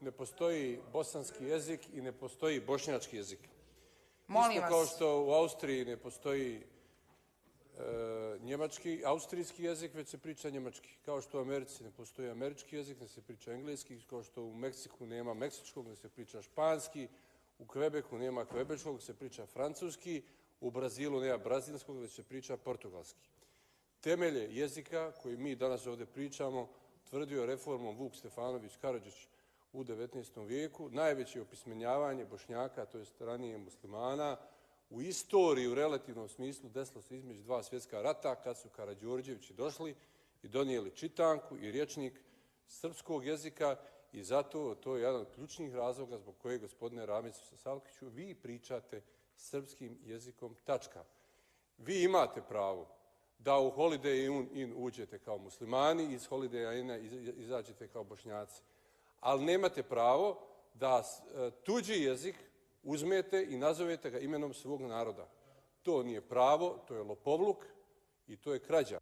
ne postoji bosanski jezik i ne postoji bošnjački jezik. Molim vas. Isto kao što u Austriji ne postoji austrijski jezik, već se priča njemački. Kao što u Americi ne postoji američki jezik, ne se priča engleski, kao što u Meksiku nema meksičkog, ne se priča španski, u Kvebeku nema kvebečkog, se priča francuski, u Brazilu nema brazilskog, već se priča portugalski. Temelje jezika koji mi danas ovdje pričamo tvrdio reformom Vuk Stefanović Karadžić u 19. vijeku. Najveće opismenjavanje Bošnjaka, to jest ranije muslimana, u istoriji u relativnom smislu desilo se između dva svjetska rata kad su Karađorđevići došli i donijeli čitanku i rječnik srpskog jezika i zato to je jedan od ključnih razloga zbog kojeg, gospodine Ramić Salkiću, vi pričate srpskim jezikom, tačka. Vi imate pravo da u Holiday Inn uđete kao muslimani i iz Holiday Inna izađete kao Bošnjaci. Ali nemate pravo da tuđi jezik uzmete i nazovete ga imenom svog naroda. To nije pravo, to je lopovluk i to je krađa.